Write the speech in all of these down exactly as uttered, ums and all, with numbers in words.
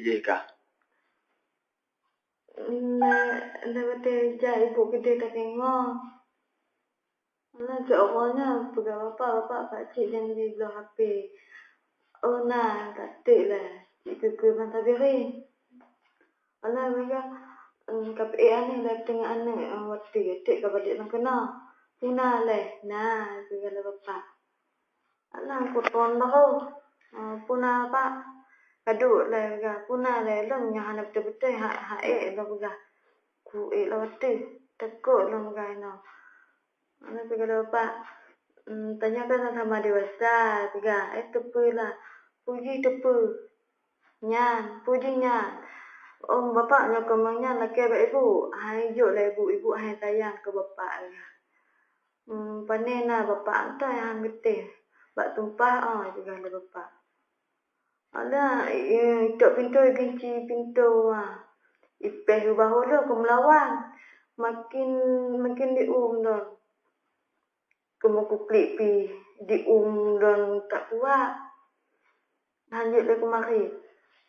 jih kah? Lé, lé watée jak ibu keudeh tadeungoe. Alah, cok uroe nyan peugah bapak, "Bapak, pakcik janji bloe H P." "Oh, na, ka teuk lé, cit keu-keu ban tabiri." Alah, peugah, "Em, ka peuék aneuk lé, teungoh aneuk, em, watée teuk ka balik lam keunoe." "Peue na lé?" "Na," peugah lé bapak. Alah, kuton bahu. "Eh, peue na, Pak?" "Ka duek lé," peugah. "Peue na lé?" "Lôn nyoe hana beutôi-beutôi, ha, ha ék lôn," peugah. "Ku ék lôn watée, takot lôn," peugah inoe. Alah, peugah lé bapak, "Em, tanyoe kan sama-sama dewasa," peugah. "Eh, teupeue lah." "Peue jih teupeue?" "Nyan, peue jih nyan?" "Oh, bapak nyoe keumeung nyan lakée bak ibu." Hai jok lé ibu, ibu hai sayang keu bapak, peugah. "Hmm, pane na bapak, ata nyang han geutem?" "Bak tumpah, oh," peugah lé bapak. Alah, eh, itok pintoe, igunci pintoe, ha. Ipéh u bahu lôn keu meulawan. Makin, makin diuem lôn. Keumeung kuklik pih diuem lôn tak kuat. Lanjut lé keumari.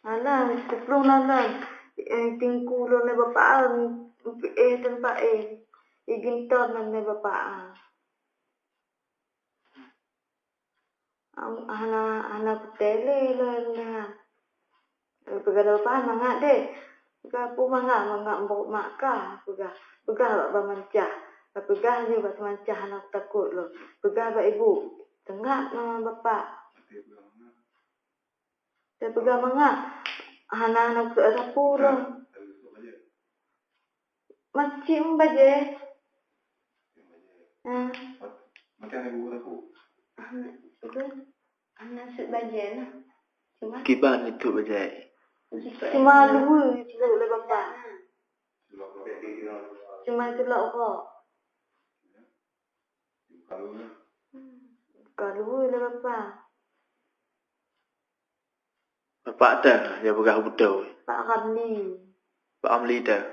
Alah, teuplueng lôn, eh, teungku lôn lé bapak, eh, teumpat, eh, iginton lôn lé bapak, ah. Am-, hana, hana kutem lé lôn nyan. Peugah lé bapak, "Mangat deh." Peugah, "Peue mangat, mangat brok mak kah," peugah. "Peugah bak Bang Mancah." Peugah lé bak Mancah, "Hana kutakot lôn." Peugah bak ibu, "Teungat na bapak." Teupeugah mangat, hana, hana keu sapeue lôn. Macam bajée. Ha. Hana, hana sut bajée nah. Cuma kiban itu bajée. Cuma luwe itu lé bapak. Cuma itu lah, oh. Ka luwe lé bapak. Bapak teuh nyang peugah beutôi. Pak Ramli. Pak Ramli teuh.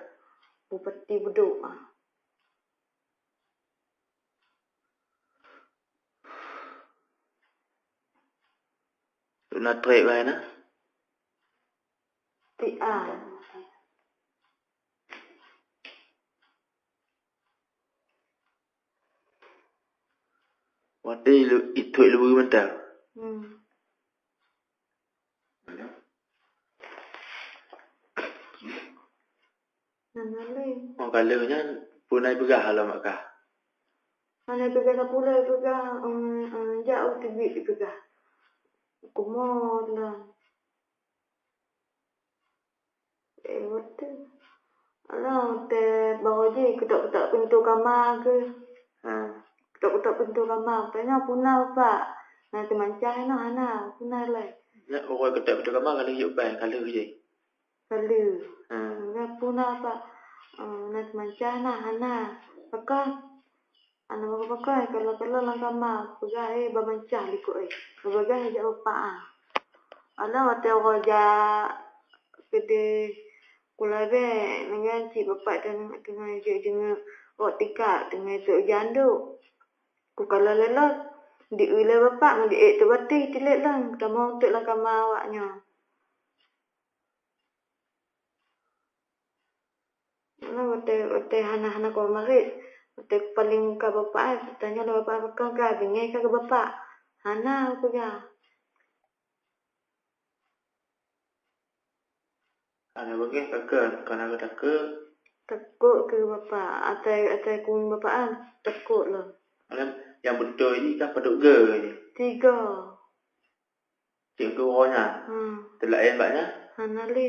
Bupati Budok, ah. Tuna trek laén, ah. Tian. Watée ilu-, ituek ileubeu mantong. Hmm. Hana lé. Oh, ka lheueh nyan, peue na ipeugah lom bak kah? Hana ipeugah sapeue lé, ipeugah, em, em, jak u teubiet ipeugah. Kumot lom. Eh, watée. Alah, watée baroe jih keutok-keutok pintoe kama keuh. Ha. Keutok-keutok pintoe kama. Tanya peue na, Pak? Na teumancah inoe hana, peue na lé? Nyak uroe keutok pintoe kama ka lheueh yôk bai, ka lheueh jih. Ka lheueh. Ha. Peue na, Pak? Eh, na teumancah na hana. Pakon? Aneuk pakon-pakon, kalon-kalon lam kama, peugah, "Eh, Bang Mancah likot, eh." Peugah jak bapak, ah. Alah, watée uroe jak keudeh kulabée, nyan cit bapak teungoh, teungoh jeuet jingeuet rot tika, teungoh iteuk jandok. Kukalon lé lôn, dieu lé bapak ngon diék teuh batée tilek lôn, tamong teuk lam kama awaknyoe. Nah, watée, watée hana, hana kumarit, watée paleng ka bapak, tanyoe lé bapak, "Pakon ka, beungéh ka keu bapak?" "Hana," peugah. Hana beungéh ka keu, ka na geutakeu. Takot keu bapak, asai, asai keu bapak an, takot lom. Alah, nyang beutôi jih ka padub geu jih? Tiga. Cit keu uroe nyan. Hmm. Teulaén bak nyan? Hana lé.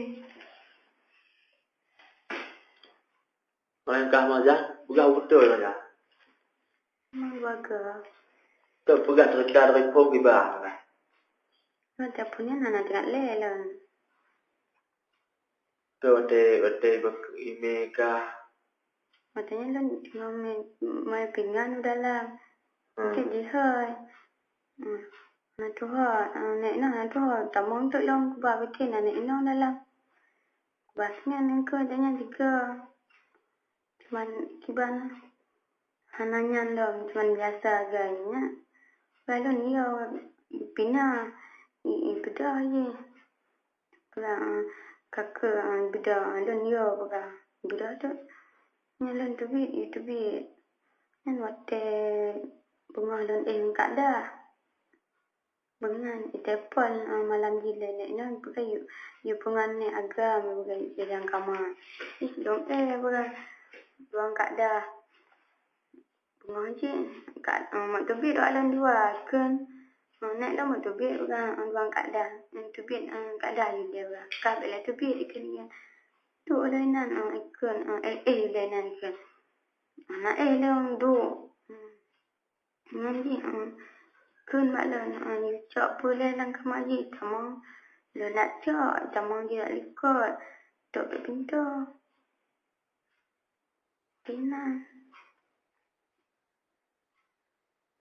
Meulangkah meujan, peugah beutôi meujan. Memang baga. Teupeugah cerita dari phon kiban. Mata phon nyan hana teuingat lé lôn. Teu watée, watée bak imé kah. Watée nyan lôn teungoh mai, mai pingan u dalam. Hmm. Cit jihôi. Hmm. Na tuha, ah, nek na, na tuha. Tamong teuk lôn kuba bikin aneuk inong dalam. Kuba sinyan nyan keu, dan nyan tiga. Cuman kiban hana nyan lom, cuman biasa agaknya. Lalu nio pina, i, i, pedah je. Pulang, Ka keuh, ah, bida, ah, lôn yo peugah. Bida tu. Nyan lôn teubiet, yue teubiet. Nyan watèe beungoh lôn éh ngon Kak Dah. Beungoh nyan, iteupon, ah, malam jih lé nèk nyan, peugah yue, yue peungon nèk agam, peugah yue lam kama. Ih, lôn éh, peugah. Duang Kak Dah. Beungoh jih, Kak, eh, mak teubiet wak lôn dua, kheun, eh, nèk lôn mak teubiet, peugah, eh, duang Kak Dah. Eh, teubiet, eh, Kak Dah jih dia, peugah. Ka bèk lé teubiet, kheun nyan. Duek lé nan, eh, kheun, eh, éh, éh lé nan, kheun. Na éh lôn duek. Hmm. Nyan jih, eh, kheun bak lôn, eh, cok peue lé lam kama jih, tamong. Lôn nak cok, tamong jih dak likot. Tok bèk pintoe. Inan.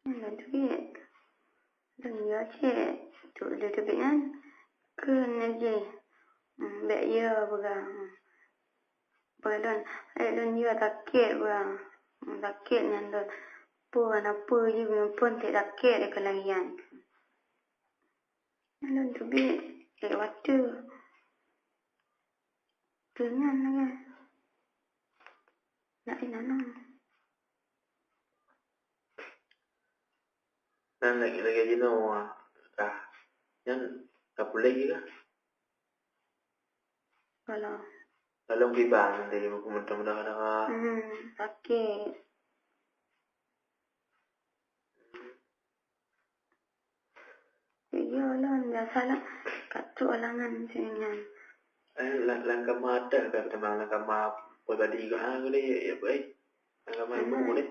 Lôn teubiet. Lôn yue cit. Tu lôn teubiet nyan. Kheun lé jih. Hmm, bèk yue peugah. Hmm. Peue lôn, eh, lôn yue sakét peugah. Hmm, sakét nyan lôn. Peue na peue jih, lôn pun sakét di keulayan. Lôn teubiet. Eh, watèe. Kheun nyan lagèe. Nak inan. Nan lagèe-lagèe jinoe, ah. Nyan ka puléh jih kah? Kalau. Kalau kiban tadi, mudah-mudahan. Hmm, sakét. Yo lôn biasa lah. Ka trok alangan macam nyan. Eh, lam, lam kama ateuh ka, teuma lam kama pribadi ka, ha, kali, ya, ya, baik. Lam kama ibu Hmm. boleh.